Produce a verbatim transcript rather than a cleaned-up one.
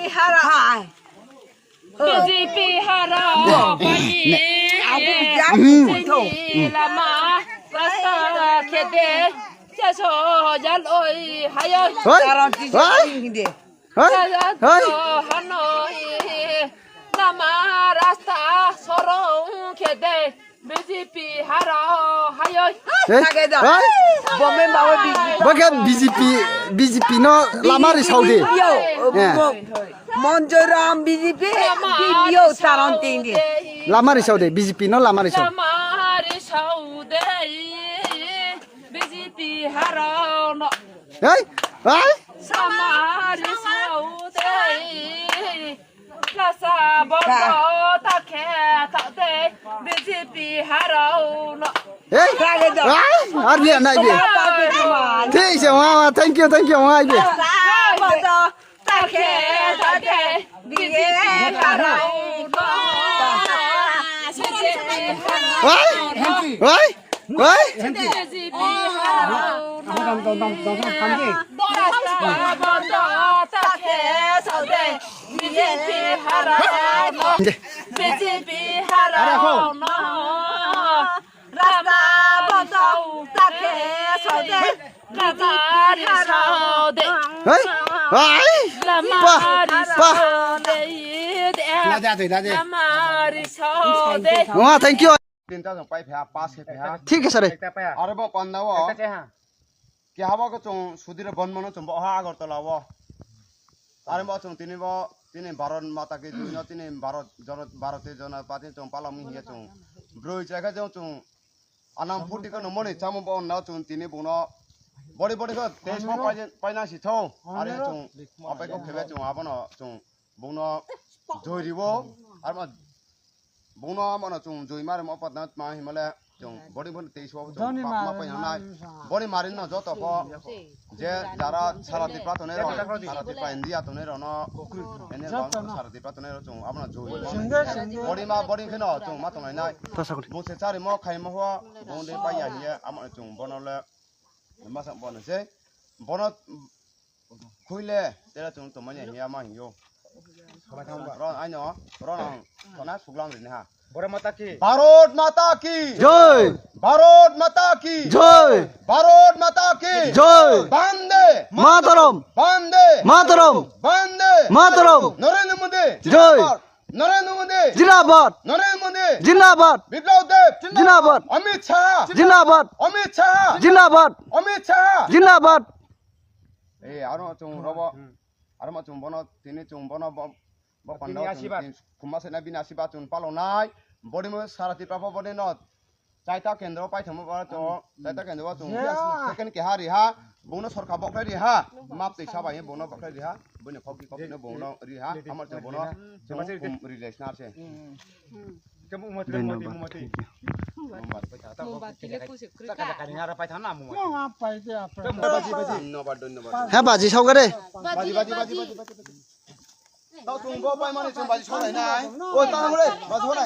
Hara. B J P hara. Abo jak. Chini lama rasta khede chaso jal oi hayo. Hoi. Hoi. Hoi. Hoi. Hano lama rasta sorong khede. B J P haro hayoi. Eh? Hoi? Bombe bawa B J P. Bo khe B J P, B J P no lama risao de. Yo, eh. Mo-, Monjoram B J P, B P O taron tindi. Lama risao de, B J P no lama risao. Lama risao de, B J P haro no. Hei? Hei? Lama risao de. Lasa bondo ta khe ta de B J P haro no. Hey! Hey! Ar dia nai dia. Thik se ma, ma, thank you, thank you, ma, ai dia. Lasa bondo ta khe ta de B J P haro no. Hey! Hey! Hey! B J P haro no. Lasa bondo ta khe ta de. B J P haro no, B J P haro no. Rasta bondo ta khe sode. Lama risao de. Hey! Hey! Lama risao de. Lama risao de. Wah, thank you. Tinta jong pai pha, pass khe pha. Thik ase re. Aro bo panda o. Kehabo khe chwng sudiro bonmano chwng bo ha Agartala o. Aro bo chwng tini bo tini Bharat Mata ki jai no tini Bharat Jana-, Bharatiya Janata Party chwng palami hiya chwng. Broi chai khe chwng chwng anam phuti khe no moni chamo bo no chwng tini bono body body khe tei so pai, pai na si tho. Aro chwng apai ko khebe chwng abono chwng Bungno joi riwo, arma bungno mano chung joi mare mo patna ma himale chung body body tei so chung Joni pa ma mare pa yang nai. Mare sa. Body mare no joto ko je jara sara Tripura tonero, sara Tripura India tonero no, ene Joto no. Sara Tripura tonero chung abna joi. Sende, sende. Body ma body kheno chung ma tongnai nai. Tasakuri. Bung se chari mo khai mo ho, bung de pa ya hiye, ama chung bono le Masa bono se, bono khuile, tera chung tongmani hiya ma hiyo. Ron aino, ron ang, kona suglam rini ha. Bharat Mata ki. Bharat Mata ki. Jai. Bharat Mata ki. Jai. Bharat Mata ki. Jai. Bande. Mataram. Bande. Mataram. Bande. Mataram. Narendra Modi. Jai. Narendra Modi. Jindabad. Narendra Modi. Jindabad. Biplab Deb. Jindabad. Amit Shah. Jindabad. Amit Shah. Jindabad. Amit Shah. Jindabad. Eh, aro chung robo. Aro ma chung bono, tini chung bono bo, bo panda chung kuma se na bini asiba chung palo nai. Body mo sara Tripura bo body no. Chaita kendro paithamo ba to, chaita kendro ba chung. Yeah. Second keha riha, bungno sorkar bokhrai riha, map tei sabai bungno bokhrai riha, bini khokti khokti no bungno riha, amar te bono chung kum rilai snar se. Kamu umat Dhanyabad. Mati le kuse kuri ka. Dhanyabad, dhanyabad. Dhanyabad, dhanyabad. He baji saugare. Baji, baji, baji, baji, baji. Tao chung bo pai mani chung baji saunai nai. Oi, tao hore, baji hore.